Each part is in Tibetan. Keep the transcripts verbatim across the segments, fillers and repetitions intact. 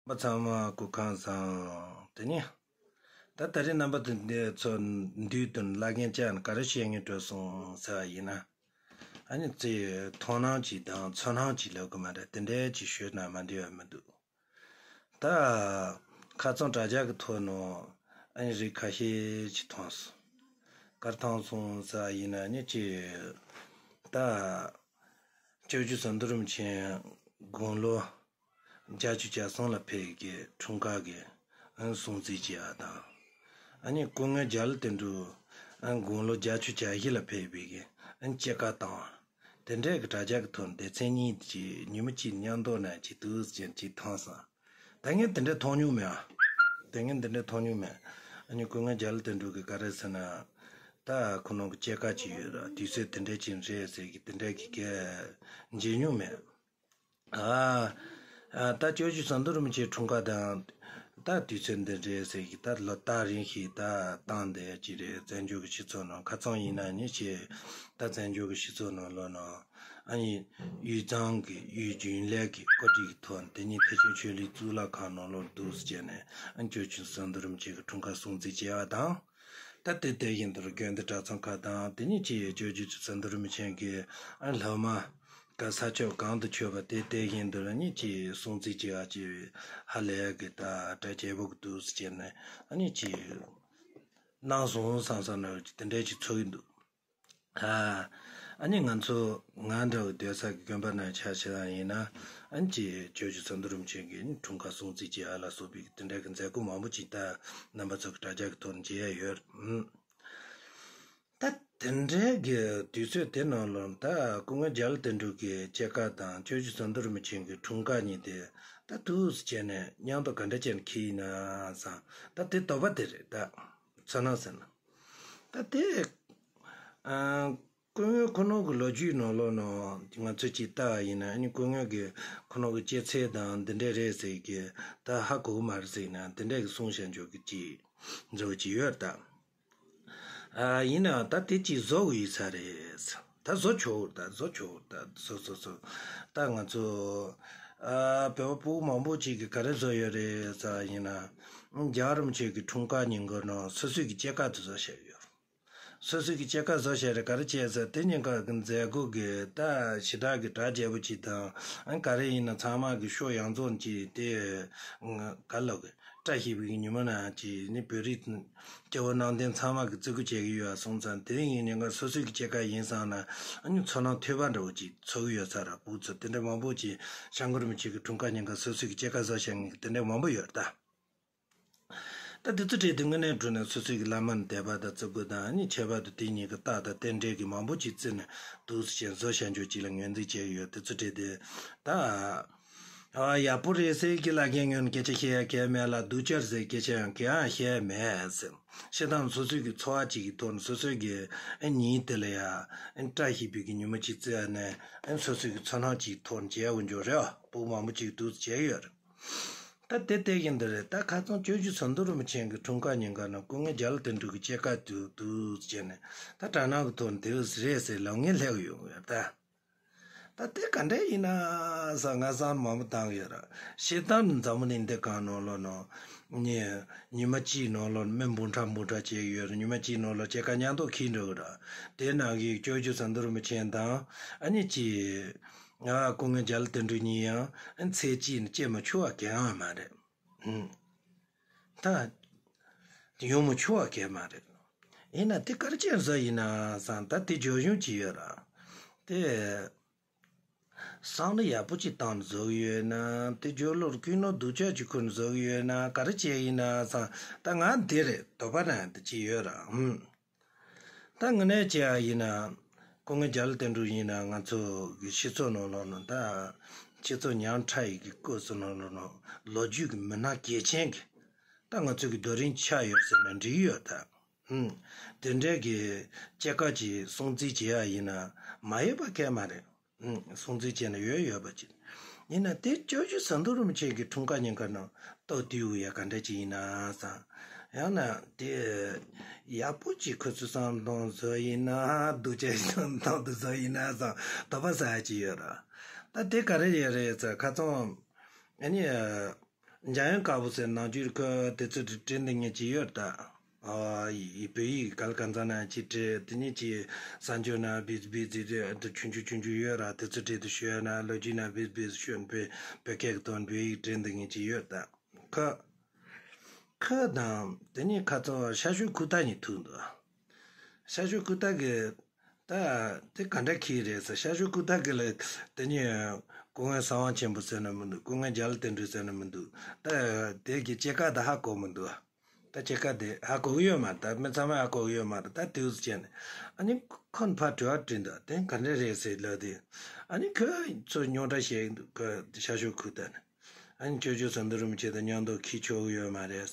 མ་ཚང་མ་སྐུ་ཁམས་བཟང་། དེ་ནི། ད་ད་རེས་རྣམ་པ་དེ་འདི་ཚོ་འདུས་དོན་བླ་རྒན་ཅག་ག་རེ་བཤད་སྙིང་བྲོ་སོང་ཟེར་བ་ཡིན་ན། ཨ་ནི་ཚེ་མཐོང་སྣང་ཅིག་དང་ཚོར་སྣང་ཅིག་ལབ་གི་མ་རེད། དེ་འདྲའི་ཅིག་ཤོད་ན་མ་འདྲི་བ་མི་འདུག་ད་ཁ་རྩང་དྲ་རྒྱ་གི་ཐོག་ནང་ཨ་ནི་རིགས་ཁ་ཤས་ཅིག་མཐོང་སོང་། ག་རེ་མཐོང་སོང་ཟེར་བ་ཡིན་ན་ཨ་ནི་ཅིག་ད་སྐྱབས་རྗེ་ཟམ་གདོང་རིན་པོ་ཆེ་དགུང་ལོ་བརྒྱད་ཅུ་གྱ་གསུམ་ལ་ཕེབས་ཀྱི་འཁྲུངས་སྐར་གྱི་ཨང་སྲུང་བརྩི་བྱས་པ་དང་། ཨ་ནི་སྐུ་ངོ་རྒྱ་ལོ་དོན་གྲུབ་ཨང་དགུང་ལོ་བརྒྱད་ཅུ་གྱ་བཞི་ལ་ཕེབས་པའི་གི་ཨང་སྐྱེས་སྐར་བཏང་བ། དེ་འདྲའི་གི་དྲ་རྒྱ་གི་ཐོག་སྡེ་ཚན་གཉིས་ཀྱི་ཉིན་མོ་གཅིག་མཉམ་དུ་ན་གཅིག་ཏུ་ཅན་གཅིག་མཐོང་སོང་། ད་ངས་དེ་འདྲ་མཐོང་མྱོང་མེད་ཨ། ད་ངས་དེ་འདྲ་མཐོང་མྱོང་མེད། ཨ་ནི་སྐུ་ངོ་རྒྱ་ལོ་དོན་གྲུབ་ཀྱི་ག་རེ་ཟེར་ན། ད་ཁོ་རང་གི་སྐྱེས་སྐར་ཅིག་ཡོད་ར། དུས་ཚོད་དེ་འདྲ་ཅིག་རེད་ཟེར་གི་དེ་འདྲ་གི་སྐད་མཇལ་མྱོང་མེད། ཨ། ཨ། ད་སྐྱབས་རྗེ་ཟམ་གདོང་རིན་པོ་ཆེའི་འཁྲུངས་སྐར་དང་། ད་དུས་ཚོད་འདི་རེད་ཟེར་གི་ད་ལོ་ལྟར་རིང་ཞིག་ད་བཏང་བསྡད་ཀྱི་རེད། བཙན་བྱོལ་གྱི་སྤྱི་ཚོགས་ནང་ཁ་རྩང་ཡིན་ན་ནི་ཆེ། ད་བཙན་བྱོལ་གྱི་སྤྱི་ཚོགས་ནང་ལོགས་ནང་ཨ་ནི་དབུས་གཙང་གི་དབུས་རྒྱུན་ལས་ཀྱི་བཀོད་སྒྲིག་གི་ཐོག་དེ་ཉིད་ཐེག་ཆེན་ཆོས་གླིང་གཙུག་ལག་ཁང་ནང་ལོགས་འདུག་སེ་བྱས་ནས་ཨ་ནི་སྐྱབས་རྗེ་ཟམ་གདོང་རིན་པོ་ཆེ་གི་འཁྲུངས་སྐར་སྲུང་བརྩི་བྱས་པ་དང་། ད་དེ་དེ་བཞིན་དུ་དགོན་སྡེ་གྲྭ་ཚང་ཁག་དང་དེ་ཉིད་ཀྱི་སྐྱབས་རྗེ་ཟམ་གདོང་རིན་པོ་ཆེ་གི་ཨ་སློབ་མ་ག་ས་ཕྱོགས་གང་དུ་ཆོད་པ་དེ་དེ་བཞིན་དུ་ཉིད་ཀྱི་སྲུང་བརྩི་བྱེད་ཡག་ཅིག་ཧ་ལས་གི་ད་གྲ་རྒྱས་པོ་གི་འདུག་སེ་བྱས་ནས་ཨ་ནི་ཅིག་གནང་སོང་བསམ་བསམ་ན་དེ་འདྲའི་ཅིག་ཚོར་གི་འདུག་ཨ། ཨ་ནི་ང་ཚོ་ང་འདྲ་བོ་སྡོད་ས་གི་དགོན་པ་ནང་ཆ་བཞག་ཡིན་ན་ཨ་ནི་ཅིག་སྐྱབས་རྗེ་ཟམ་གདོང་རིན་པོ་ཆེ་གི་འཁྲུངས་སྐར་སྲུང་བརྩི་བྱེད་ཡག་ལ་སོགས་པའི་དེ་འདྲ་གི་མཛད་སྒོ་མང་པོ་ཅིག་ད་རྣམ་པ་ཚོ་གི་དྲ་རྒྱ་གི་ཐོག་ནས་མཇལ་ཡ་ཡོད། ཨུམ། ད་དེ་འདྲའི་གི་དུས་ཚོད་དེ་ནང་ལོགས་ད་སྐུ་ངོ་རྒྱ་ལོ་དོན་གྲུབ་ཀྱི་སྐྱེས་སྐར་དང་སྐྱབས་རྗེ་ཟམ་གདོང་རིན་པོ་ཆེ་གི་འཁྲུངས་སྐར་གཉིས་དེ་ད་ཐུགས་སུ་བྱས་ནས་མཉམ་དུ་ག་འདྲ་བྱས་ནས་འཁེལ་ཡིན་ན་བསམ། ད་དེ་དོགས་པ་དེ་རེད། ད་ཚོར་སྣང་ཟེར་ན་ད་དེ་ཨ། སྐུ་ངོ་ཁོ་ནོ་གི་ལོ་རྒྱུས་ནང་ལོགས་ནང་ང་ཚོས་ཅིག་ལྟ་བ་ཡིན་ན་ཨ་ནི་སྐུ་ངོ་གི་ཁོ་ནོ་གི་སྐྱེས་ཚེས་དང་འདི་འདྲ་རེད་ཟེར་གི་ད་ཧ་གོ་གི་མ་རེད་ཟེར་ན་འདི་འདྲ་གི་གསུང་བཤད་འཇོག་གི་ཅིག་འཛོལ་གྱི་ཡོད་ད། ཨ། ཡིན་ནའང་ད་དེ་ཅིག་བཟོ་དགོས་ཡོད་ས་རེད། ད་བཟོ་ཆོག་ད་བཟོ་ཆོག་ད་བཟོ་བཟོ་བཟོ། ད་ང་ཚོ་ཨ་བོད་པ་ཕྲུ་གུ་མང་པོ་ཅིག་གིས་ག་རེ་བཟོ་ཡོད་རེད་ཟེར་བ་ཡིན་ན། རྒྱལ་བ་རིན་པོ་ཆེ་གི་འཁྲུངས་སྐར་ཉིན་གུང་ནང་སོ་སོའི་གི་སྐྱེས་སྐར་དེ་བཟོ་བཞག་ཡོད། སོ་སོའི་གི་སྐྱེས་སྐར་བཟོ་བཞག་རེད། ག་རེ་བྱས་ཟེར་དེ་ཉིན་གུང་གི་མཛད་སྒོ་གི་ད་ཞེ་དྲག་གི་གྲ་རྒྱས་པོ་ཅིག་དང་ཨ་ག་རེ་ཡིན་ན་ཚང་མ་གི་ཤོག་ཡང་རྫོགས་ཅིག་དེ་ག་ལབ་གི་བཀྲ་ཤིས་པའི་ཉི་མ་ནང་ཅིག་ནི་བོད་རིགས་སྐྱེ་བོ་ནང་བསྟན་ཚང་མ་གི་བརྩི་བཀུར་བྱེད་ཀྱི་ཡོད་པ་སོང་ཙང་དེ་རིང་ཡིན་ཉིན་ག་སོ་སོའི་གི་སྐྱེས་སྐར་ཡིན་སོང་ན་ཨ་ནི་ཚོར་སྣང་ཐོལ་པ་འདྲ་བོ་ཅིག་ཚོར་གི་ཡོད་ས་ར། བུ་ཚོ་དེ་འདྲ་མང་པོ་ཅིག་སྐྱབས་མགོན་རིན་པོ་ཆེ་གི་འཁྲུངས་སྐར་ཉིན་ག་སོ་སོའི་གི་སྐྱེས་སྐར་བཟོ་བྱ་ངེས་གི་དེ་འདྲ་གི་མང་པོ་ཡོད་རེད་ད། ད་དེ་ཚོ་གྲས་དེ་དངོས་གནས་དྲང་གནས་སོ་སོའི་གི་བླ་མ་ནས་དད་པ་དང་བརྩི་བཀུར་དང་ཨ་ནི་ཁྱད་པར་དུ་དེ་ཉིན་གི་རྟགས་དང་རྟེན་འབྲེལ་གི་མང་པོ་ཅིག་བརྩིས་ནས་འདུག་སེ་བྱས་བཟོ་བྱ་འཇོག་ཅིག་ལ་ངོས་འཛིན་བྱས་ཡོད། དེ་ཚོ་གྲས་དེ་ད། ཨ། ཡག་པོ་རེད་ཟེར་གྱི་ལ་རྒན་ངོས་ནས་སྐད་ཆ་བཤད་ཡ་གལ་མེད་ལ། སྡུག་ཅག་ཟེར་སྐད་ཆ་ཡང་གང་ཡང་བཤད་མེད་ཟེར། བཤད་སྟངས་སོ་སོའི་གི་ཚོར་བ་ཅིག་གི་ཐོག་ནས་སོ་སོའི་གི་ཨ་ཉིན་དེ་ལ་ཡ་ཨ་བཀྲ་ཤིས་པའི་གི་ཉི་མ་ཅིག་བརྩི་ཡ་ནས་ཨ་སོ་སོའི་གི་ཚོར་སྣང་ཅིག་ཐོག་ནས་བྱས་འོ་འཇོག་རེད། ཕྲུ་གུ་མང་པོ་ཅིག་འདུག་བྱས་ཡོད་རེད། ད་དེ་དེ་བཞིན་དུ་རེད། ད་ཁ་སང་སྐྱབས་རྗེ་ཟམ་གདོང་རིན་པོ་ཆེ་གི་འཁྲུངས་སྐར་ཉིན་ག་ནས་སྐུ་ངོ་རྒྱ་ལོ་དོན་གྲུབ་ཀྱི་སྐྱེས་སྐར་དུ་འདུག་བྱས་ནས་ད་དྲ་ནང་གི་ཐོག་ནས་དེ་རེད་ཟེར་ལབ་མཁན་སླེབས་ཡོང་གི་ཡོད་ད། ད་དེ་ག་འདྲ་ཡིན་ན་ཟེར་ང་བསམ་མང་པོ་བཏང་ཡོད་ར། བཤད་སྟངས་ནི་འཛམ་བུ་གླིང་འདི་གང་ནང་ལོགས་ནང་ཉི་ཉི་མ་གཅིག་ནང་ལོགས་མི་འབུམ་ཕྲག་འབུམ་ཕྲག་བྱས་ཡོད་ར། ཉི་མ་གཅིག་ནང་ལོགས་སྐྱེས་སྐར་མཉམ་དུ་འཁེལ་འགྲོ་གི་ར། དེ་ནང་གི་སྐྱབས་རྗེ་ཟམ་གདོང་རིན་པོ་ཆེ་དང་ཨ་ནི་ཅི། ང་སྐུ་ངོ་རྒྱ་ལོ་དོན་གྲུབ་གཉིས་ཡང་ཚེས་གཅིག་ནས་སྐྱེས་མ་ཆོག་པ་གང་ཡང་མ་རེད། ཨུམ། ད་ཡོང་མ་ཆོག་པ་གང་ཡང་མ་རེད། ཡིན་ན་དེ་ག་རེ་བྱས་བཟོ་ཡིན་ན་བསམ། ད་དེ་སྦྱོར་གཞུང་ཅིག་ཡོད་ར། དེ་བསམ་བློ་ཡག་པོ་ཅིག་བཏང་ནས་བཟོ་གི་ཡོད་ན། དེ་སྦྱོར་བློར་ཀུན་སློང་སྡུག་ཅག་ཅིག་ཁུར་ནས་བཟོ་གི་ཡོད་ན་ག་རེ་བྱས་ཡིན་ན་བསམ། ད་ང་འདི་རེད། དོགས་པ་ན་འདི་ཅིག་ཡོད་ར། ཨུམ། ད་དངོས་གནས་བྱས་པ་ཡིན་ན་སྐུ་ངོ་རྒྱ་ལོ་དོན་གྲུབ་ཡིན་ན་ང་ཚོ་གི་སྤྱི་ཚོགས་ནང་ལོགས་ནང་ད་སྤྱི་ཚོགས་ཉམ་ཕྲ་ཡི་གི་སྐབས་སུ་ནང་ལོགས་ནང་ལོ་རྒྱུས་ཀྱི་མི་སྣ་གལ་ཆེན་གྱི་ད་ང་ཚོ་གི་རྡོ་རིང་ཆགས་ཡོད་ཟེར་ན་འགྲིག་ཡོད་ད། ཨུམ། དེ་འདྲའི་གི་སྐྱེས་སྐར་གྱི་སྲུང་བརྩི་བྱེད་ཡ་ཡིན་ན་མ་ཡོད་པ་གང་ཡང་མ་རེད། ཨུམ། སྲུང་བརྩི་བྱས་ན་ཡོད་ཡོད་པ་ཅིག་ཡིན་ན་དེ་སྐྱབས་རྗེ་ཟམ་གདོང་རིན་པོ་ཆེ་གི་འཁྲུངས་སྐར་ཉིན་ཀ་ནང་ཏོག་ཏུའུ་ཡ་ག་འདྲ་ཅིག་ཡིན་ན་བསམ། ཡང་ན་དེ་ཡག་པོ་ཅིག་ཁོ་ཚོའི་བསམ་སྟངས་བཟོ་ཡིན་ན་སྡུག་ཅག་བསམ་སྟངས་དུ་བཟོ་ཡིན་ན་བསམ། དོགས་པ་ཟ་ཡ་ཅིག་ཡོད་ར། ད་དེ་ག་རེ་ཡོད་རེད་ཟེར་ཁ་ཚང་ཨ་ནི། འཇམ་དབྱངས་དཀར་པོ་ཟེར་ནང་ཆོས་ཁོ་དེ་ཚོ་བྲིས་འདི་ངས་ཅི་ཡོད་ད། ཨ་ཡི་བོད་ཡིག་གལ་གང་ཚ་ན་ཅི་བྲིས་དེ་ཉིད་ཀྱི་གསར་འགྱུར་ན་བིས་བིས་ཟེར་དེ་ཆུང་ཆུང་ཆུང་ཆུང་ཡོད་ར། དེ་ཚོ་བྲིས་དུ་ཤོད་ན་ལོ་རྒྱུས་ན་བིས་བིས་ཤོད་བོད་བོད་སྐད་ཀྱི་དོན་བོད་ཡིག་བྲིས་འདི་ངས་ཅི་ཡོད་ད། ཁོ་ཁོ་དང་དེ་ཉིད་ཁ་ཚོ་ཤ་ཤོད་ཁུག་རྟ་གཉིས་ཐུག་འདུག་ཤ་ཤོད་ཁུག་རྟ་གི་ད་དེ་ག་འདྲ་ཁྱི་རེད་ཟེར། ཤ་ཤོད་ཁུག་རྟ་གི་ལ་དེ་ཉིད་སྐུ་ངོ་གསང་བ་ཆེན་པོ་ཟེར་ན་མི་འདུག་སྐུ་ངོ་རྒྱ་ལོ་དོན་གྲུབ་ཟེར་ན་མི་འདུག་ད་དེ་གི་སྐྱེས་སྐར་ད་ཧ་གོ་མི་འདུག་ད་སྐྱེས་སྐར་དེ་ཧ་གོ་གི་ཡོད་མ་རེད། ད་མི་ཚང་མས་ཧ་གོ་གི་ཡོད་མ་རེད། ད་དེའུ་ཟེར་བྱས་ནས་ཨ་ནི་ཁོ་ཕར་དྲི་བ་དྲིས་འདུག་དེ་ག་འདྲ་རེད་ཟེར་ལབ་དེ། ཨ་ནི་ཁོ་ཚོ་རྙོག་དྲ་བཤད་འདུག་ཁོ་ཤ་ཤོད་ཁུག་རྟ་ནི། ཨ་ནི་ཅོ་ཅོ་ཟམ་གདོང་རིན་པོ་ཆེ་དང་མཉམ་དུ་འཁྱེར་ཆོག་གི་ཡོད་མ་རེད།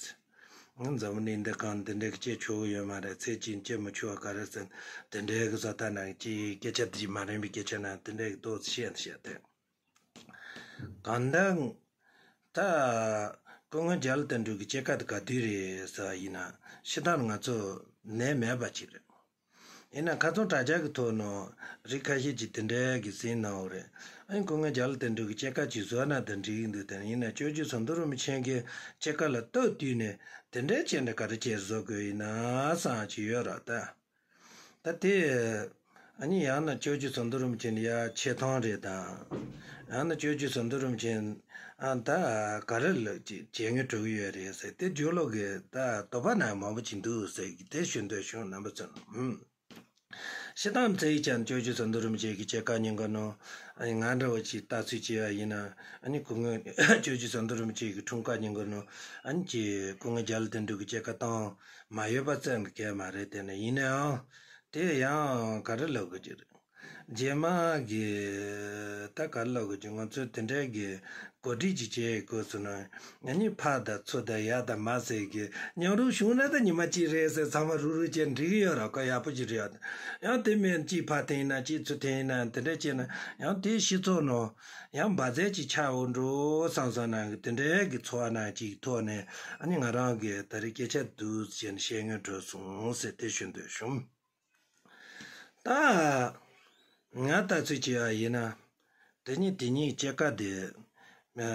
འཛམ་བུ་གླིང་འདི་གང་འདི་འདྲ་གི་སྐྱེལ་ཆོག་གི་ཡོད་མ་རེད། ཚེ་གཅིག་སྐྱེལ་མི་ཆོག་ག་རེ་ཟེར། དེ་འདྲའི་གི་བཟོ་ལྟ་ནང་གི་སྐད་ཆ་དེ་མ་རན་པའི་སྐད་ཆ་ནང་དེ་འདྲའི་གི་ཏོག་ཙམ་བཤད་འདི་བཤད་དེ། གང་ལྟར་ད་སྐུ་ངོ་རྒྱ་ལོ་དོན་གྲུབ་ཀྱི་སྐྱེས་སྐར་དེ་ག་དུས་རེད་ཟེར་བ་ཡིན་ན་སྤྱིར་བཏང་ང་ཚོ་ནད་མེད་པ་ཅིག་རེད། ཡིན་ན་ཁ་སང་དྲ་རྒྱ་གི་ཐོག་ནང་རིགས་ཁ་ཤས་ཀྱིས་དེ་འདྲའི་གི་ཟིན་གནང་བ་རེད། ཨ་ནི་སྐུ་ངོ་རྒྱ་ལོ་དོན་གྲུབ་ཀྱི་སྐྱེས་སྐར་ཅིག་བཟོ་ན་དེ་འགྲིག་གི་འདུག་དེ་ཡིན་ན་ཅོ་ཅོ་ཟམ་གདོང་རིན་པོ་ཆེ་གི་སྐྱེས་སྐར་ལ་སྟབས་བསྟུན་ནས་དེ་འདྲའི་བྱས་ནས་ག་རེ་བྱས་བཟོ་དགོས་ཡིན་ན་བསམ་གྱི་ཡོད་རེད་ད། ད་དེ་ཨ་ནི་ཡང་ན་ཅོ་ཅོ་ཟམ་གདོང་རིན་པོ་ཆེ་ནི་ཡ་ཆེ་མཐོང་རེད་དང་། ཡང་ན་ཅོ་ཅོ་ཟམ་གདོང་རིན་པོ་ཆེ་ཨ་ད་ག་རེ་ལ་ཅིག་བྱེད་ངེས་འགྲོ་གི་ཡོད་རེད་ཟེར། དེ་རྒྱུ་ལོག་གི་ད་དོགས་པ་ན་མང་པོ་ཅིག་འདུག་ཟེར་གི་དེ་ཞུ་འདོད་བྱུང་རྣམ་པ་ཚོ། ཨུམ། སྤྱིར་བཏང་བཙལ་ཡིག་ཅན་ཅོ་ཅོ་ཟམ་གདོང་རིན་པོ་ཆེ་གི་སྐྱེས་སྐར་ཉིན་གུང་ནང་ང་འདྲ་བོ་ཅིག་ལྟ་ཚུལ་བྱས་པ་ཡིན་ན་ཨ་ནི་སྐུ་ངོ་ཅོ་ཅོ་ཟམ་གདོང་རིན་པོ་ཆེ་གི་འཁྲུངས་སྐར་ཉིན་གུང་ནང་ཨ་ནི་ཅིག་སྐུ་ངོ་རྒྱ་ལོ་དོན་གྲུབ་ཀྱི་སྐྱེས་སྐར་བཏང་མ་ཡོད་པ་བཙལ་གི་གལ་མ་རེད། དེ་ནས་ཡིན་ནའང་དེ་ཡང་ག་རེ་ལབ་དགོས་ཀྱི་རེད། རྗེས་མ་གི་ད་ག་རེ་ལབ་དགོས་ཀྱི། ང་ཚོས་དེ་འདྲའི་གི་གོ་སྒྲིག་ཅིག་བྱེད་དགོས་སོང་ན་ང་གཉིས་ཕར་དང་ཚུར་དང་ཡར་དང་མར་ཟེར་གི་མཉམ་རུབ་བྱུང་ན་ད་ཉི་མ་གཅིག་རེད་ཟེར་ཚང་མ་རུབ་རུབ་བྱས་འགྲིག་གི་ཡོད་ར། ཁོ་ཡག་པོ་ཅིག་རེད་ཡ། ཡང་དེ་མིན་གཅིག་ཕར་འཐེན་ན་གཅིག་ཚུར་འཐེན་ན་དེ་འདྲ་བྱས་ན་ཡང་དེ་སྤྱི་ཚོགས་ནང་ཡང་འབར་རྫས་ཅིག་ཆགས་འོང་འགྲོ་བསམ་བསམ་ན་དེ་འདྲའི་གི་ཚོར་བ་ན་གཅིག་ཐོག་ནས་ཨ་ནི་ང་རང་གི་ད་རེས་སྐད་ཆ་འདུག་ཟེར་ནས་བཤད་སྙིང་འདོད་སོང་ཟེར་དེ་ཞུ་འདོད་བྱུང་། ད་ང་ལྟ་ཚུལ་བྱས་པ་ཡིན་ན་དེ་ཉིད་དེ་ཉིད་སྐྱེས་སྐར་དེ་ཨ་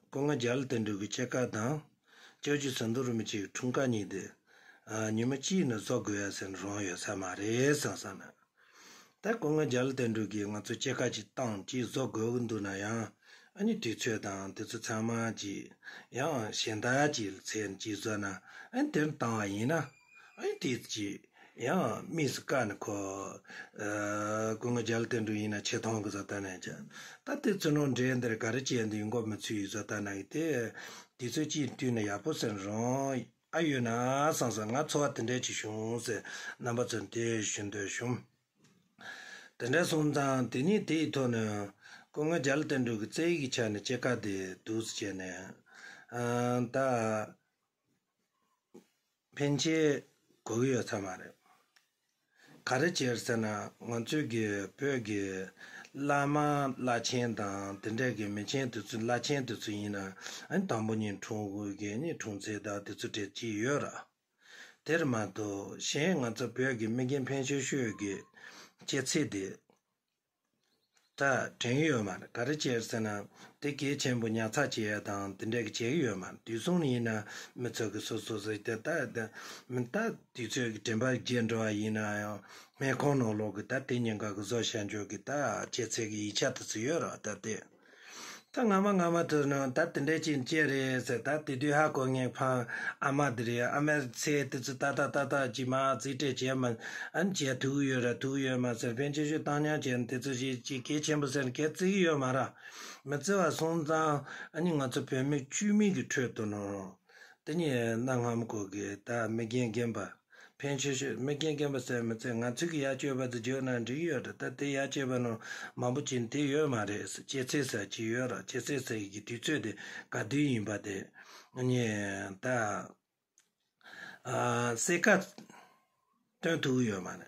སྐུ་ངོ་རྒྱ་ལོ་དོན་གྲུབ་ཀྱི་སྐྱེས་སྐར་དང་ཅོ་ཅོ་ཟམ་གདོང་རིན་པོ་ཆེའི་འཁྲུངས་སྐར་གཉིས་དེ་ཨ་ཉི་མ་གཅིག་ནས་བཟོ་དགོས་ཡ་ཟེར་ནས་རང་ཡོད་ས་མ་རེད་བསམ་བསམ་ན། ད་སྐུ་ངོ་རྒྱ་ལོ་དོན་གྲུབ་ཀྱིས་ང་ཚོ་སྐྱེས་སྐར་ཅིག་བཏང་ཅིག་བཟོ་དགོས་ཀྱི་འདུག་ན་ཡང་ཨ་ནི་དུས་ཚོད་དང་དེ་ཚོ་ཚང་མ་ཅིག་ཡང་གཞན་དག་ཅིག་ལ་ཚད་ཅིག་བཟོ་ན་ཨ་ནི་དེར་བཏང་བ་ཡིན་ན་ཨ་ནི་དེ་ཅིག་ཡང་དམིགས་སུ་བཀར་ནས་ཁོ་ཨ་སྐུ་ངོ་རྒྱ་ལོ་དོན་གྲུབ་ཡིན་ན་ཆེ་མཐོང་གི་བཟོ་ལྟ་ནས་ཀྱང་ད་དེ་ཚོ་ནང་འདྲེ་འདིར་ག་རེ་བྱས་འདི་ཡིན་མགོ་མི་ཚོས་བཟོ་ལྟ་ན་ཡིན་ཏེ་དུས་ཚོད་ཅིག་བསྟུན་ན་ཡག་པོ་ཟེར་རང་ཨ་ཡོད་ན་བསམ་བསམ་ང་ཚོར་བ་དེ་འདྲ་ཅིག་བྱུང་ཟེར་རྣམ་པ་ཚོར་དེ་ཞུ་འདོད་བྱུང་། དེ་འདྲ་སོང་ཙང་དེ་ནས་དེའི་ཐོག་ནས་སྐུ་ངོ་རྒྱ་ལོ་དོན་གྲུབ་ཀྱི་རྩེད་ཡིག་གི་ཆ་ནས་སྐྱེས་སྐར་དེ་འདུག་སེ་བྱས་ནས་ཨ་ད་ཕན་ཆད་གོ་གི་ཡོད་ས་མ་རེད། ག་རེ་བྱས་ཟེར་ན་ང་ཚོའི་གི་བོད་ཀྱི་བླ་མ་བླ་ཆེན་དང་དེ་འདྲའི་གི་མི་ཆེན་དེ་ཚོ་བླ་ཆེན་དེ་ཚོ་ཡིན་ན་ཨ་དང་པོ་ཉིད་འཁྲུངས་དགོས་གི་ནི་འཁྲུངས་ཚེས་དང་དེ་ཚོ་གྲས་ཅིག་ཡོད་ར། དེར་མ་གཏོགས་གཞན་ང་ཚོ་བོད་ཀྱི་མི་རྒན་ཕན་ཆད་ཤོས་ཀྱི་སྐྱེས་ཚེས་དེ་ད་དྲན་གྱི་ཡོད་མ་རེད། ག་རེ་བྱས་ཟེར་ན་དེ་གལ་ཆེན་པོ་ཉར་ཚགས་བྱེད་ཡ་དང་དེ་འདྲ་གི་བྱེད་ཀྱི་ཡོད་མ་རེད། དུས་སོང་ནས་ཡིན་ན་མི་ཚོ་གི་སོ་སོ་སོ་དེ་ད་ད་མི་ད་དུས་ཚོད་ཀྱི་དྲན་པ་བརྗེད་འགྲོ་བ་ཡིན་ན་ཡང་སྨན་ཁང་ནང་ལོག་གི་ད་དེ་ཉིན་ག་གི་བཟོ་བྱ་འཇོག་གི་ད་སྐྱེས་ཚེས་ཀྱི་ཡིག་ཆ་དེ་ཚོ་ཡོད་རེད་ད་དེ། ད་སྔ་མ་སྔ་མ་དུ་ནང་ད་དེ་འདྲས་ཅིག་སྐྱེས་རེད་ཟེར། ད་དེ་དུས་ཧ་གོ་ངེས་ཕང་ཨ་མ་དེ་རེད། ཨ་མའི་ཚེ་དེ་ཚོ་ཏག་ཏག་ཏག་ཏག་ཅིག་མ་རྩིས་སྤྲད་བྱས་མ་ཨ་ནི་བྱས་ཐུག་ཡོད་ར་ཐུག་ཡོད་མ་ཟེར། ཕན་ཆད་ཤོས་བཏང་མྱོང་བྱས་ནས་དེ་ཚོ་ཞིག་ཅིག་གལ་ཆེན་པོ་ཟེར་གལ་བརྩི་གི་ཡོད་མ་ར། མི་བརྩི་བ་སོང་ཙང་ཨ་ནི་ང་ཚོ་བོད་མི་བཅུ་མིན་གྱི་ཁྲོད་དུ་ནང་དེ་ནི་གནའ་སྔ་མོ་གོ་གི་ད་མི་རྒན་རྒན་པ། ཕན་ཆད་ཤོས་མི་རྒན་རྒན་པ་ཟེར་མི་ཚེ་ང་ཚོ་གི་ཡར་སྐྱོད་པ་དེ་བརྗོད་ན་འགྲིག་ཡོད་རེད། ད་དེ་ཡར་སྐྱོད་པ་ནང་མང་པོ་ཅིག་དེ་ཡོད་མ་རེད། སྐྱེས་ཚེས་ཟེར་གྱི་ཡོད་ར། སྐྱེས་ཚེས་ཟེར་གྱི་དུས་ཚོད་དེ་ག་དུས་ཡིན་པ་དེ་ནི་ད་ཨ་གསལ་ཁ་སྟོན་ཐུབ་ཡོད་མ་རེད།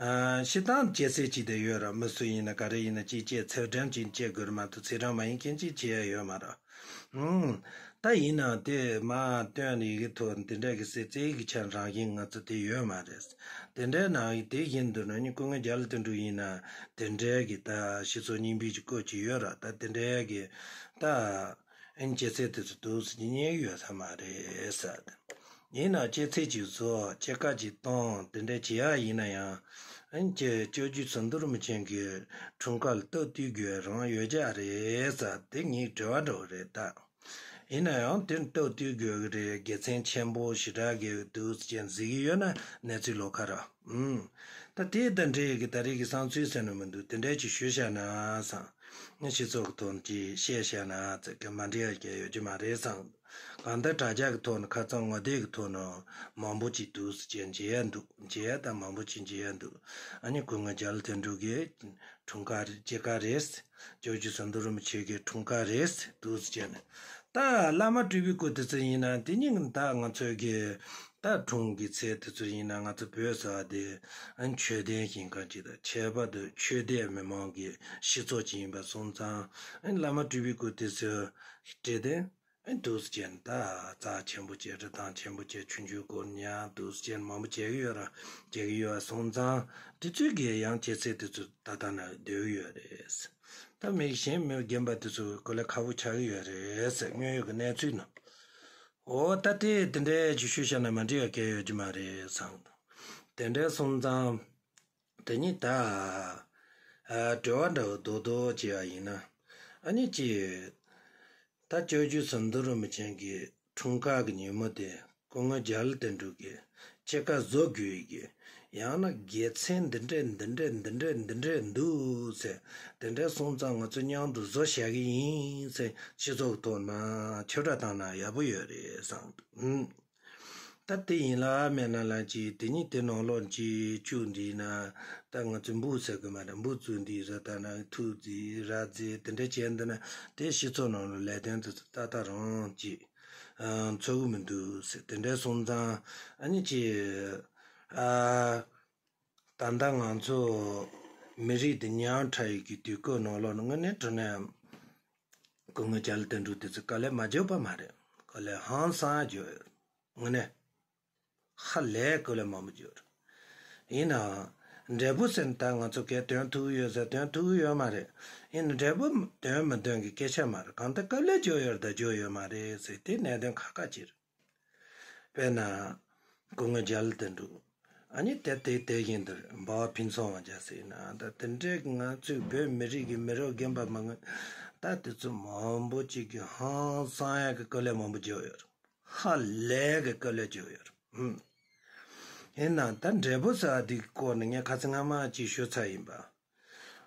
ཨ་སྤྱིར་བཏང་སྐྱེས་ཚེས་ཅིག་དེ་ཡོད་ར། མི་སུ་ཡིན་ན་ག་རེ་ཡིན་ན་ཅིག་སྐྱེས་ཚེས་གྲངས་ཅིག་སྐྱེས་དགོས་ར་མ་གཏོགས་ཚེས་གྲངས་མ་ཡིན་མཁན་ཅིག་བྱས་ཡ་ཡོད་མ་ར། ཨུམ། ད་ཡིན་ནའང་དེ་མ་སྟོན་ནས་ཡི་གེ་ཐོག་འདི་འདྲ་གི་སེ་རྩེ་གི་ཆ་རང་བཞིན་ང་ཚོ་དེ་ཡོད་མ་རེད། དེ་འདྲའི་ནང་དེ་བཞིན་དུ་ནི་སྐུ་ངོ་རྒྱ་ལོ་དོན་གྲུབ་ཡིན་ན་དེ་འདྲའི་གི་ད་སྤྱི་ཚོགས་རྙིང་པའི་གི་སྐོར་ཅིག་ཡོད་ར། ད་དེ་འདྲའི་གི་ད་ ཨན་སྐྱེད་ཚལ་དེ་ཚོ་འདུག་སེ་རྙེད་ཡོད་ས་མ་རེད་ཟེར། ཡིན་ན་སྐྱེད་ཚལ་ཅིག་བཟོ། སྐྱེད་ཀ་ཅིག་གཏོང་། དེ་འདྲ་བྱེད་ཡ་ཡིན་ན་ཡང་། ཨན་ཅེ་སྐྱབས་རྗེ་ཙོང་ཁ་རིན་པོ་ཆེ་གི་འཁྲུངས་སྐར་ལ་སྟབས་བསྟུན་དགོས་རང་ཡོད་ཀྱི་རེད་ཟེར། དེ་ངས་དྲི་བ་འདྲ་བོ་རེད་ད། ཡིན་ན་ཡང་དེར་སྟབས་བསྟུན་དགོས་ཀྱི་རེད། དགེ་མཚན་ཆེན་པོ་ཞེ་དྲག་གི་འདུག་སེ་ཅན་གཟིགས་ཀྱི་ཡོད་ན་གནས་ཚུལ་ལོགས་ཀ་ར། ཨུམ། ད་དེ་དང་འབྲེལ་གྱི་ད་རེས་ཀྱི་བསམ་ཚུལ་ཟེར་ན་མི་འདུག་དེ་འདྲ་ཅིག་ཞུས་བཞག་ན་བསམ། ངས་སྤྱི་ཚོགས་ཀྱི་ཐོག་ནས་ཅིག་བཤད་བཞག་ན་ཙི་གི་མ་འགྲིག་ཡ་གལ་ཡོད་ཀྱི་མ་རེད་བསམ། གང་ལྟར་དྲ་རྒྱ་གི་ཐོག་ནས་ཁ་སང་ངོ་དེབ་ཀྱི་ཐོག་ནས་མང་པོ་ཅིག་འདུག་སེ་ཅན་མཇལ་ཡ་འདུག་མཇལ་ཡ་ད་མང་པོ་ཅིག་མཇལ་ཡ་འདུག་ཨ་ནི་སྐུ་ངོ་རྒྱ་ལོ་དོན་གྲུབ་ཀྱི་འཁྲུངས་སྐར་སྐྱེད་ཀ་རེད། སྐྱབས་རྗེ་ཙོང་ཁ་རིན་པོ་ཆེ་གི་འཁྲུངས་སྐར་རེད་འདུག་སེ་བྱས་ནས། ད་བླ་མ་སྤྲུལ་པའི་སྐུ་དེ་ཚོ་ཡིན་ན་དེ་ཉིད་ད་ང་ཚོའི་གི་ད་འཁྲུངས་གི་ཚེ་དེ་ཚོ་ཡིན་ན་ང་ཚོ་བོད་ཟེར་བ་དེ་ཨ་ནི་ཆོས་ལྡན་ཞིང་ཁམས་ཅིག་དང་ཁྱད་པར་དུ་ཆོས་ལྡན་མི་མང་གི་སྤྱི་ཚོགས་ཅིག་ཡིན་པ་སོང་ཙང་། ཨ་ནི་བླ་མ་སྤྲུལ་པའི་སྐུ་དེ་ཚོ་བྲིས་ཏེ། ཨེ་འདུག་སེ་བྱས་ནས་ད་རྩ་ཆེན་པོ་བྱས། རི་ཐང་ཆེན་པོ་བྱས། ཆུང་ཆུང་སྐོར་ཉག་འདུག་སེ་བྱས་ནས་མང་པོ་བྱེད་ཀྱི་ཡོད་ར། བྱེད་ཀྱི་ཡོད་པ་སོང་ཙང་དེ་ཚོའི་གི་ཡང་སྐྱེད་ཚལ་དེ་ཚོ་ད་ལྟ་ན་སྡོད་ཀྱི་ཡོད་རེད། ད་མི་གཞན་མི་རྒན་པ་དེ་ཚོ་གོ་ལ་ཁག་པོ་ཆགས་ཀྱི་ཡོད་རེད་ཟེར། དངོས་ཡོད་ཀྱི་གནས་ཚུལ་ནང་། འོ་ད་དེ་དེ་འདྲའི་ཅིག་ཤོད་བཞག་ན་མ་འགྲིག་པ་གལ་ཡོད་ཀྱི་མ་རེད་བསམ། དེ་འདྲའི་སོང་ཙང་། དེ་ཉིད་ད། ཨ་དྲི་བ་འདྲ་བོ་རྡོག་རྡོག་བྱས་པ་ཡིན་ན། ཨ་ནི་ཅི། ད་སྐྱབས་རྗེ་ཙོང་ཁ་རིན་པོ་ཆེ་གི་འཁྲུངས་སྐར་གྱི་ཉིན་མོ་དེ་སྐུ་ངོ་རྒྱ་ལོ་དོན་གྲུབ་ཀྱིས་སྐྱེད་ཀ་བཟོ་དགོས་ཀྱི། ཡང་ན་དགེ་མཚན་འདི་འདྲས་འདི་འདྲས་འདི་འདྲས་འདི་འདྲས་འདུག་ཟེར། དེ་འདྲས་སོང་ཙང་ང་ཚོ་མཉམ་དུ་བཟོ་བྱ་གི་ཡིན་ཟེར། སྤྱི་ཚོགས་ཐོག་ན་ཁྱབ་བསྒྲགས་བཏང་ན་ཡག་པོ་ཡོད་རེད་བསམ་འདུག་ད་དེ་ཡིན་ལ་མེད་ན་ལ་ཅིག་དེ་ཉིད་དེ་ནང་ལོགས་ཅིག་བཅུག་འདི་ན། ད་ང་ཚོས་འབུ་ཟེར་གི་མ་རེད། འབུ་བཙུགས་འདི་ཟེར། ད་ན་ཐུག་རྫི་ར་རྫི་དེ་འདྲ་བྱས་འདི་ན་དེ་སྤྱི་ཚོགས་ནང་ལ་ལས་དོན་དེ་ཚོ་ཏག་ཏག་རང་ཅིག་ཨ་འཚོ་གི་མི་འདུག་ཟེར། དེ་འདྲ་སོང་ཙང་ཨ་ནི་ཅིག་ཨ་ད་ལྟ་ང་ཚོ་མི་རིགས་དེ་ཉམ་ཐག་ཡོད་ཀྱི་དུས་སྐབས་ནང་ལོགས་ནས་དངོས་གནས་དྲང་གནས་སྐུ་ངོ་རྒྱ་ལོ་དོན་གྲུབ་དེ་ཚོ་དཀའ་ལས་མ་བརྒྱབ་པ་མ་རེད། དཀའ་ལས་ཧང་སང་བརྒྱབ་ཡོད། དངོས་གནས། ཧ་ལས་དཀའ་ལས་མང་པོ་བརྒྱབ་རེད། ཡིན་ནའང་། འབྲས་བུ་ཟེར་ན་ད་ང་ཚོ་གས་འདོན་ཐུབ་ཀྱི་ཡོད་ཟེར། འདོན་ཐུབ་ཀྱི་ཡོད་མ་རེད། ཡིན་ན་འབྲས་བུ་འདོན་མི་འདོན་གྱི་སྐད་ཆ་མ་རེད། གང་ལྟར་དཀའ་ལས་བརྒྱབ་ཡོད་རེད་ད་བརྒྱབ་ཡོད་མ་རེད་ཟེར། དེ་གནད་དོན་ཁག་ཁག་ཅིག་རེད། དཔེར་ན། སྐུ་ངོ་རྒྱ་ལོ་དོན་གྲུབ། ཨ་ནི་དེ་དེ་དེ་བཞིན་དུ་འབའ་བ་ཕུན་ཚོགས་དབང་རྒྱལ་ཟེར་ན་ད་དེ་འདྲའི་ང་ཚོའི་བོད་མི་རིགས་ཀྱི་མི་རབས་རྒན་པ་མང་ང་ད་དེ་ཚོ་མང་པོ་ཅིག་གིས་ཧང་སང་ཡག་གི་དཀའ་ལས་མང་པོ་བརྒྱབ་ཡོད་རེད། ཧ་ལས་ཀྱི་དཀའ་ལས་བརྒྱབ་ཡོད་རེད། ཧུམ། ཡིན་ནའང་ད་འབྲས་བུ་ཟེར་བ་འདི་གི་སྐོར་ནས་ངས་ཁ་སང་སྔ་མ་ཅིག་ཞུས་ཚར་ཡིན་པ།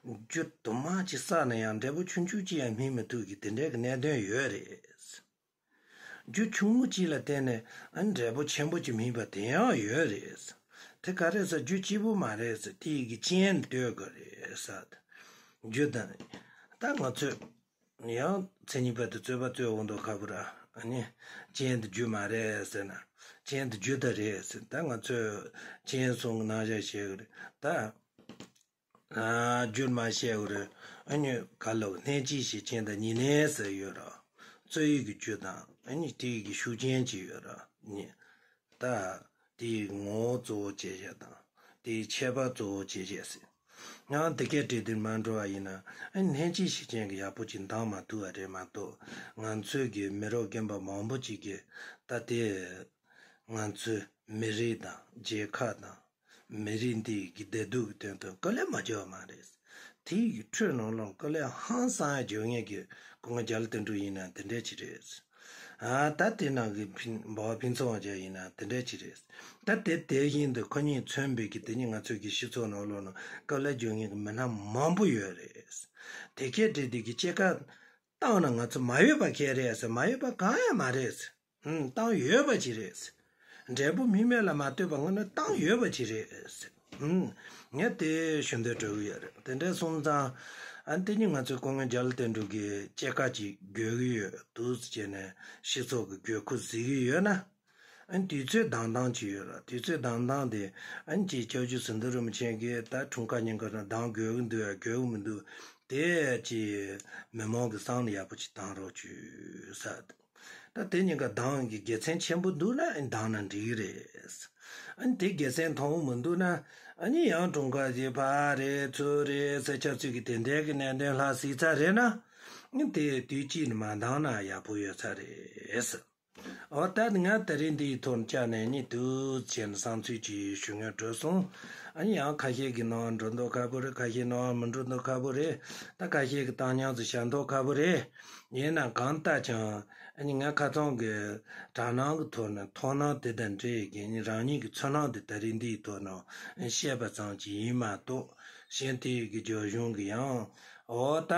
རྒྱུ་དུ་མ་ཅིག་བསགས་ན་ཡང་འབྲས་བུ་ཆུང་ཆུང་ཅིག་ཡང་སྨིན་མི་ཐུབ་ཀྱི་དེ་འདྲའི་གི་གནད་དོན་ཡོད་རེད། རྒྱུ་ཆུང་ངུ་ཅིག་ལ་བརྟེན་ནས་ཨ་འབྲས་བུ་ཆེན་པོ་ཅིག་སྨིན་པ་དེ་ཡང་ཡོད་རེད། དེ་ག་རེ་ཟེར་རྒྱུ་གཅིག་པུ་མ་རེད་ཟེར། དེ་ཡི་གི་རྐྱེན་ལ་ལྟོས་དགོས་རེད་ཟེར། རྒྱུ་དང་། ད་ང་ཚོས་ཡང་མཚན་ཉིད་པ་དེ་རྩོད་པ་རྩོད་འོང་དོ་ཁ་བུ་ར། ཨ་ནི་རྐྱེན་དེ་རྒྱུ་མ་རེད་ཟེར་ན། རྐྱེན་དེ་རྒྱུ་ད་རེད་ཟེར། ད་ང་ཚོས་རྐྱེན་གསུམ་གྱི་རྣམ་གཞག་བཤད་གི་རེད་ད། ཨ་རྒྱུ་མ་བཤད་གི་རེད། ཨ་ནི་ག་ལ་གནས་སྐྱེས་ཤིག་རྐྱེན་དང་ཉེ་གནས་ཟེར་ཡོད་ར། རྩོད་ཡུལ་གྱི་རྒྱུ་དང་ཨ་ནི་དེ་ཡི་གི་ཤུགས་རྐྱེན་ཅིག་ཡོད་ར། ནི། ད། དེའི་ངོ་བོ་གཙོ་བོ་བྱས་བྱས་དང་། དེའི་ཁྱད་པར་གཙོ་བོ་བྱས་བྱས་ཟེར། ཡང་དེ་སྐད་བྲིས་དུས་མ་འགྲོ་བ་ཡིན་ན་ཨ་ནི་ལྷན་སྐྱེས་ཤིག་རྐྱེན་གྱིས་ཡག་པོ་ཅིག་འདང་མ་ཐུབ་པ་རེད་མ་གཏོགས། ང་ཚོའི་གི་མི་རབས་རྒན་པ་མང་པོ་ཅིག་གིས་ད་དེ། ང་ཚོའི་མི་རིགས་དང་རྒྱལ་ཁབ་དང་། མི་རིགས་འདི་གི་བདེ་སྡུག་གི་དོན་དུ་དཀའ་ལས་མ་བརྒྱབ་པ་མ་རེད། དེའི་ཁྲོད་ནང་ལོགས་དཀའ་ལས་ཧང་སང་ཡ་བརྒྱབ་མཁན་གྱི་སྐུ་ངོ་རྒྱ་ལོ་དོན་གྲུབ་ཡིན་ན་དེ་འདྲ་ཅིག་རེད། ཨ་ད་དེ་ནང་གི་ཕིན་འབའ་བ་ཕུན་ཚོགས་དབང་རྒྱལ་ཡིན་ན་དེ་འདྲ་ཅིག་རེད། ད་དེ་དེ་བཞིན་དུ་ཁོ་གཉིས་མཚོན་པའི་གི་དེ་ཉིད་ང་ཚོའི་གི་སྤྱི་ཚོགས་ནང་ལོགས་ནང་དཀའ་ལས་བརྒྱབ་མཁན་གྱི་མི་སྣ་མང་པོ་ཡོད་རེད། དེ་སྐད་བྲིས་དེ་གི་སྐྱེད་ཀ་བཏང་ན་ང་ཚོ་མ་ཡོད་པ་ག་རེ་ཟེར། མ་ཡོད་པ་གང་ཡང་མ་རེད། ཨུམ། བཏང་ཡོད་པ་ཅིག་རེད། འབྲས་བུ་སྨིན་མེད་ལ་མ་ལྟོས་པ་དངོས་གནས་བཏང་ཡོད་པ་ཅིག་རེད། ཨུམ། ངས་དེ་ཞུ་འདོད་སྤྲོ་གི་ཡོད་རེད། དེ་འདྲ་སོང་ཙང་ཨ་དེ་ཉིད་ང་ཚོའི་སྐུ་ངོ་རྒྱ་ལོ་དོན་གྲུབ་ཀྱི་སྐྱེད་ཀ་ཅིག་དགོས་ཀྱི་ཡོད་འདུག་ཟེར་ནས་སྤྱི་ཚོགས་ཀྱི་དགོས་མཁོ་གཟིགས་ཀྱི་ཡོད་ན། ཨ་དུས་ཚོད་འདང་ཐང་ཅིག་ཡོད་ར། དུས་ཚོད་འདང་ཐང་དེ་ཨ་ཅིག་སྐྱབས་རྗེ་ཙོང་ཁ་རིན་པོ་ཆེ་གིས་ད་འཁྲུངས་སྐར་ཉིན་ཀ་ན་འདང་དགོས་ཀྱི་འདུག་ཡ་དགོས་ཀྱི་མི་འདུག་དེ་ཅིག་མི་མང་གི་སང་ལ་ཡག་པོ་ཅིག་བཏང་རོགས་བྱོས་ཟེར། ད་དེ་གཉིས་ཀ་འདང་གི་དགེ་མཚན་ཆེན་པོ་འདུག་ན་འདང་ན་འགྲིག་གི་རེད། ཨ་ནི་དེ་དགེ་མཚན་མཐོང་གི་མི་འདུག་ན། ཨ་ནི་ཡང་གྲོང་ཁ་ཞིག་ཕར་རེད་ཚུར་རེད་ཟེར་ཆབ་སྲིད་ཀྱི་དེ་འདྲའི་གི་གནད་དོན་ལྷག་སྲིད་ཚར་རེད་ན། ཨ་དེ་དུས་གཅིག་ནི་མ་འདང་ན་ཡག་པོ་ཡོད་ས་རེད། འོ་ད་ང་ད་རིང་འདིའི་ཐོག་ནས་བཅར་ནས་ནི་དུས་ཆེན་བསམ་ཚུལ་གྱི་ཞུ་ངེས་འགྲོ་སོང་། ཨ་ནི་ཡང་ཁ་ཤས་ཀྱི་ནང་འགྲོ་མདོག་ཁ་པོ་རེད། ཁ་ཤས་ནང་མི་འགྲོ་མདོག་ཁ་པོ་རེད། ད་ཁ་ཤས་ཀྱི་བཏང་སྙོམས་སུ་བཞག་མདོག་ཁ་པོ་རེད། ཡིན་ན་གང་ལྟར་ཀྱང་ཨ་ནི་ང་ཁ་ཚང་གི་དྲ་སྣང་གི་ཐོག་ནས་མཐོང་སྣང་དེ་དང་འབྲེལ་གྱི་ནི་རང་ཉིད་ཀྱི་ཚོར་སྣང་དེ་ད་རིང་འདིའི་ཐོག་ནས་བཤད་པ་ཙམ་གྱིས་ཡིན་མ་གཏོགས། གཞན་དེ་གི་རྒྱབ་ལྗོངས་ཀྱི་ཡང་འོ་ད་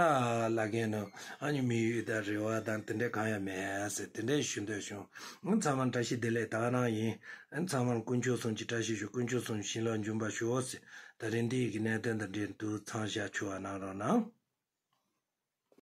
ལ་རྒན་ནི་ཨ་ནི་དམིགས་ཡུལ་དང་རེ་བ་དང་དེ་འདྲ་གང་ཡང་མེད་ཟེར་དེ་འདྲ་ཞུ་འདོད་བྱུང་། ཨ་ཚང་མར་བཀྲ་ཤིས་བདེ་ལེགས་ད་ག་རང་ཡིན། ཨ་ཚང་མར་དཀོན་མཆོག་གསུམ་གྱི་བཀྲ་ཤིས་ཤོག་དཀོན་མཆོག་གསུམ་བྱིན་རླབས་འབྱུང་བར་ཤོག་ཟེར། ད་རིང་འདི་ཡི་གི་གནད་དོན་དང་འབྲེལ་དུ་མཚམས་བཞག་ཆོག་པ་གནང་རོགས་གནང་།